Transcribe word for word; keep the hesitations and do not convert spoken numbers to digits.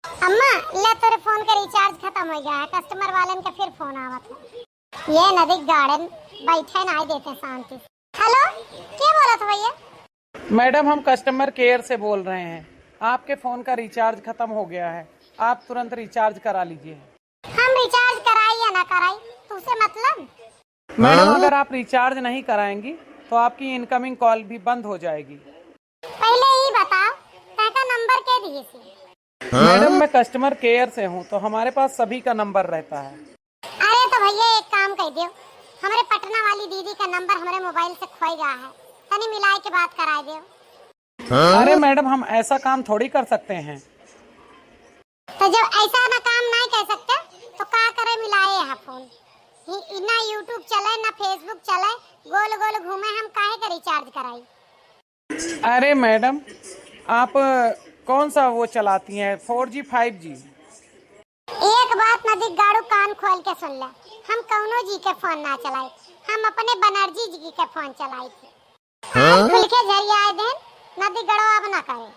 अम्मा, ले तोरे फोन का रिचार्ज खतम होइ गया है, कस्टमर वालन का फिर फोन आवत है। ये नदी गाड़न बैठे नाहीं देते शांति से। हेलो, के बोलत है भैया? मैडम, हम कस्टमर केयर से बोल रहे हैं। आपके फोन का रिचार्ज खतम हो गया है, आप तुरंत रिचार्ज करा लीजिए। हम रिचार्ज कराई या ना कराई, तुसे मतलब? मैडम, हाँ? अगर आप रिचार्ज नहीं कराएंगी तो आपकी इनकमिंग कॉल भी बंद हो जाएगी। पहिले ई बताओ, तैका नंबर के दिहिस? मैडम, मैं कस्टमर केयर से हूँ, तो हमारे पास सभी का नंबर रहता है। अरे तो भैया, एक काम कइ देउ, हमरे पटना वाली दीदी का नंबर हमरे मोबाइल से खोइ गया है, तनी मिलाइ के बात कराइ देउ। अरे मैडम, हम ऐसा काम थोड़ी कर सकते हैं। तो जब ऐसा ना काम नाहीं कइ सकते, तो का करे मिलाए यहाँ फोन? इ-, इ-, ना YouTube चले, ना Facebook चले, गोल गोल घूमे, हम काहे के रिचार्ज कराई? अरे मैडम, आप कौन सा वो चलाती हैं, फ़ोर जी, फ़ाइव जी? एक बात नदी गाड़ू कान खोल के सुन ले, हम कौनो जी के फोन ना चलाई, हम अपने बनर्जी जी के फोन चलाई थी। हाँ? खुल के झरियाए देन, नदी गड़वा अब ना करे।